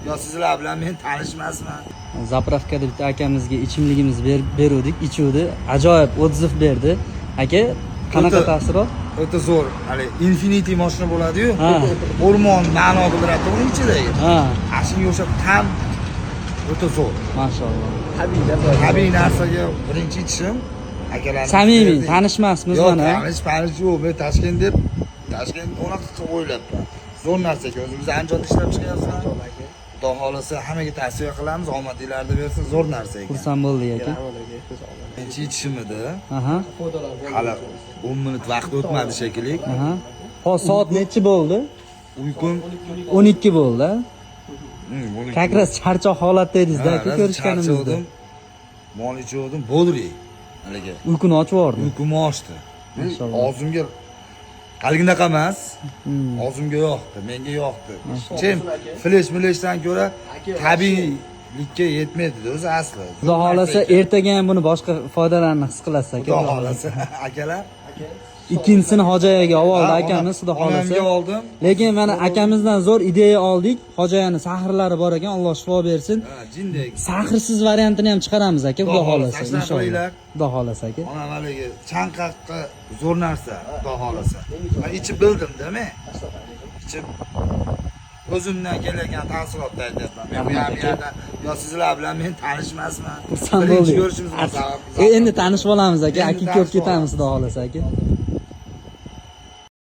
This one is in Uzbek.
Yo sizlar bilan men tanishmasman. Заправка da bitta akamizga ichimligimiz beruvdik, ichuvdi. Ajoyib отзыв berdi. Aka, qanaqa taassurot? O'ta zo'r. Hali Infinity mashina bo'ladi-yu. Ha. O'rmon ma'no bildiradi uni ichidagi. Ha, Ana shunga o'xshab ta'm o'ta zo'r. Mashalloh. Tabiiy narsaga birinchi ichishim. Akalarimiz Samimiy, berdi. tanishmasmiz Yo'q, mana. tanish panish yo'q. Men Toshkent deb, Toshkent unaqa qilib o'ylabman. Zo'r narsa ekan. O'zimiz Andijonda ishlab chiqyapmiz. Xudo xohlasa hammaga tavsiya qilamiz, omadinglarni bersin, zo'r narsa ekan. Xursand bo'ldik, aka. Birinchi ichishim edi. Aha. Hali 10 minut vaqt o'tmadi shekilli. Aha. Hozir soat nechi bo'ldi? Uyqum 12 bo'ldi. A? 12. Как раз charchoq holatda edingiz-da, Ha, aka, rosa ko'rishganimizda. charchadim. Mol ichuvdim, бодрый. Haligi Uyquni ochib yubordi. uyqumni ochdi. Mashalloh. Og'zimga haligidaqa emas. Og'zimga yoqdi, menga yoqdi. Chem flesh mileshdan ko'ra tabiiylikka yetmaydi o'zi asli. Xudo xohlasa ertaga ham buni boshqa foydalarini his qilasiz, aka. Xudo xohlasa akalar. Ikkinchisini Hojayaga oldi Ha, akamiz, xudo xohlasa. Onamga oldim. Lekin mana akamizdan zo'r ideya oldik. Hojayani sahrlari bor ekan, Alloh shifo bersin. Ha, jindek. Sahrsiz variantini ham chiqaramiz, aka, xudo Xudo xohlasa, xohlasa, inshaalloh. qilinglar. Xudo xohlasa, aka. Onam haligi chanqoqqa zo'r narsa, xudo xohlasa. Men ichib bildim-da men. Ichib o'zimdan kelgan taassurotni aytyapman. Men bu yerda yo sizlar bilan men tanishmasman. Xursand Birinchi bo'ldik. ko'rishimiz Endi tanishib olamiz, aka. Endi Aka, ko'p tanishib ketamiz, xudo xohlasa, aka.